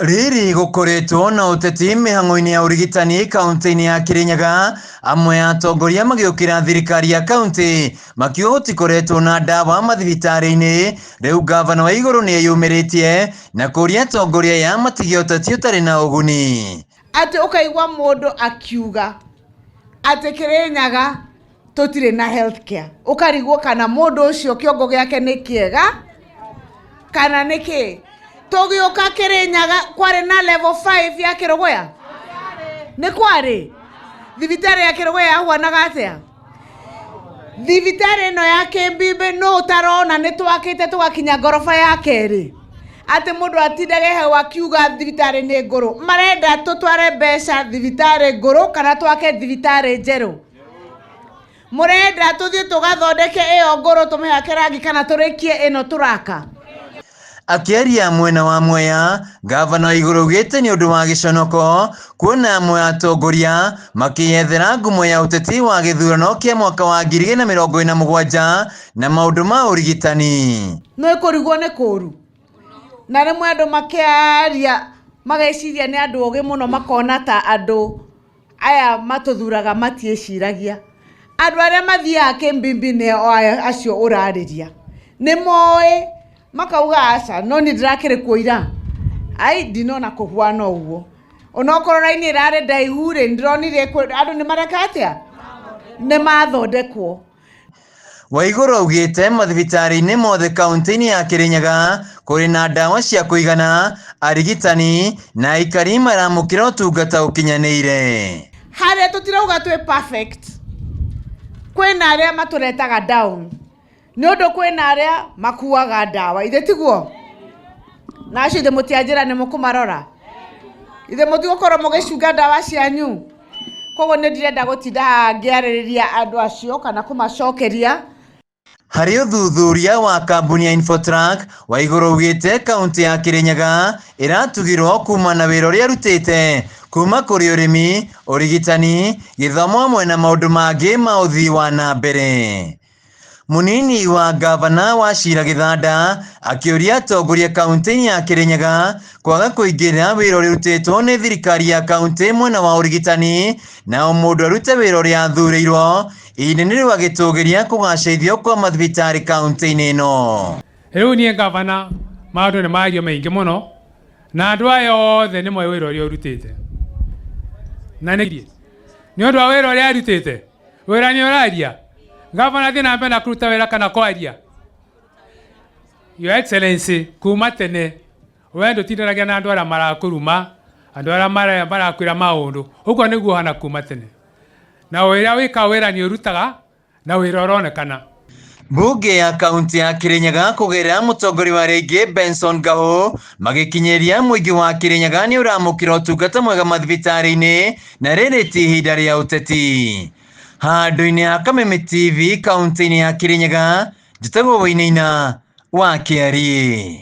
Rĩrĩ gũkoretwo na ũteti mĩhang'o-inĩ ya ũrigitani kaunti-inĩ ya Kirinyaga, amwe a atongoria magĩũkĩra thirikari ya kaunti makiuga gũtikoretwo na ndawa mathibitarĩ-inĩ. Rĩu ngavana wa igũrũ nĩ eyumĩrĩtie na kũria atongoria aya matige ũteti ũtarĩ na ũguni. Atĩ ũkaigua mũndũ akiuga atĩ Kirinyaga tũtirĩ na health care, ũkarigwo kana mũndũ ũcio kĩongo gĩake nĩ kĩega kana nĩ kĩ. Tũgĩũka Kirinyaga kwarĩ na level 5 ya Kĩrũgũya, nĩ kwarĩ thibitarĩ ya Kĩrũgũya yahuanaga atĩa? Thibitarĩ ĩno ya Kĩmbimbi nũ ũtarona nĩ twakĩte tũgakinya ngoroba ya kerĩ, atĩ mũndũ atindage hau akiuga thibitarĩ nĩ ngũrũ. Marenda tũtware mbeca thibitarĩ ngũrũ kana twake thibitarĩ njerũ? Mũrenda tũthiĩ tũgathondeke ĩyo ngũrũ tũmĩhake rangi kana tũrĩkie ĩno tũraka? Akĩaria mwena wa Mwea, ngavana wa igũrũ augĩte nĩ ũndũ wa gĩconoko kuona amwe a atongoria makĩyethera ngumo ya ũteti wa gĩthurano kĩa mwaka wa 2047 na maũndũ ma ũrigitani. Nĩ kũrigwo nĩ kũru, na rĩmwe andũ makĩaria mageciria nĩ andũ ogĩ mũno, makona ta andũ aya matũthuraga matiĩciragia. Andũ arĩa mathiaga Kĩmbimbi nĩ aya acio ũrarĩria, nĩ moĩ makauga aca, no niĩ ndĩrakĩrĩ kuo ira, ai ndinona kũhuana ũguo, onokorwo raini ĩrarĩ ndaihu rĩ, ndĩronire andũ nĩ mareka atĩa, nĩ mathondekwo. Waiguru augĩte mathibitarĩ-inĩ mothe kaunti-inĩ ya Kirinyaga kũrĩ na ndawa cia kũigana, arigitani na aikari maramũkĩra ũtungata ũkinyanĩire. Harĩa tũtirauga twĩ perfect, kwĩna arĩa matũretaga down, nĩ ũndũ kwĩna arĩa makuaga ndawa, ithe tiguo? Na acio ithe mũtianjĩra nĩ mũkũmarora, ithe mũtigũkorwo mũgĩcunga ndawa cianyu. Koguo nĩ ndirenda gũtinda haha ngĩarĩrĩria andũ acio kana kũmacokeria. Harĩ ũthuthuria wa kambuni ya Infotrack, Waiguru augĩte kaunti ya Kirinyaga ĩratugirwo kuma na wĩra ũrĩa ĩrutĩte kuma kũrĩ ũrĩmi, ũrigitani, gĩthomo hamwe na maũndũ mangĩ ma ũthii wa na mbere. Munini wa ngavana wa Shira Gĩthanda akĩũria atongoria kaunti-inĩ ya Kirinyaga kwaga kũingĩrĩra wĩra ũrĩa ũrutĩtwo nĩ thirikari ya kaunti mwena wa ũrigitani, na o mũndũ arute wĩra ũrĩa athurĩirwo. Ihinda-inĩ rĩu agĩtũgĩria kũgacĩrithio kwa mathibitarĩ kaunti-inĩ ĩno. Rĩu niĩ ngavana maũndũ nĩ mario maingĩ mũno, na andũ aya othe nĩ moĩ wĩra ũrĩa ũrutĩte, na nĩ ũndũ wa wĩra ũrĩa arutĩte, wĩra nĩ ũraria. Ngavana, thiĩ na mbere na kũruta wĩra kana kwaria? Your Excellency, kuma tene we ndũtindanagia na andũ arĩa marakũruma, andũ arĩa marakwĩra maũndũ ũguo nĩguo hana kuma tene, na wĩra wĩka wĩra nĩ ũrutaga na wĩra ũronekana. Mbunge ya kaunti ya Kirinyaga kũgerera mũtongoria wa rĩngĩ Benson Gahu magĩkinyĩria mũingĩ wa Kirinyaga nĩ ũramũkĩra ũtungata mwega mathibitarĩ-inĩ, na rĩrĩ ti ihinda rĩa ũteti. Handũ-inĩ ha Kameme TV kaunti-inĩ ya Kirinyaga, njĩtagwo Wainaina wa Kĩariĩ.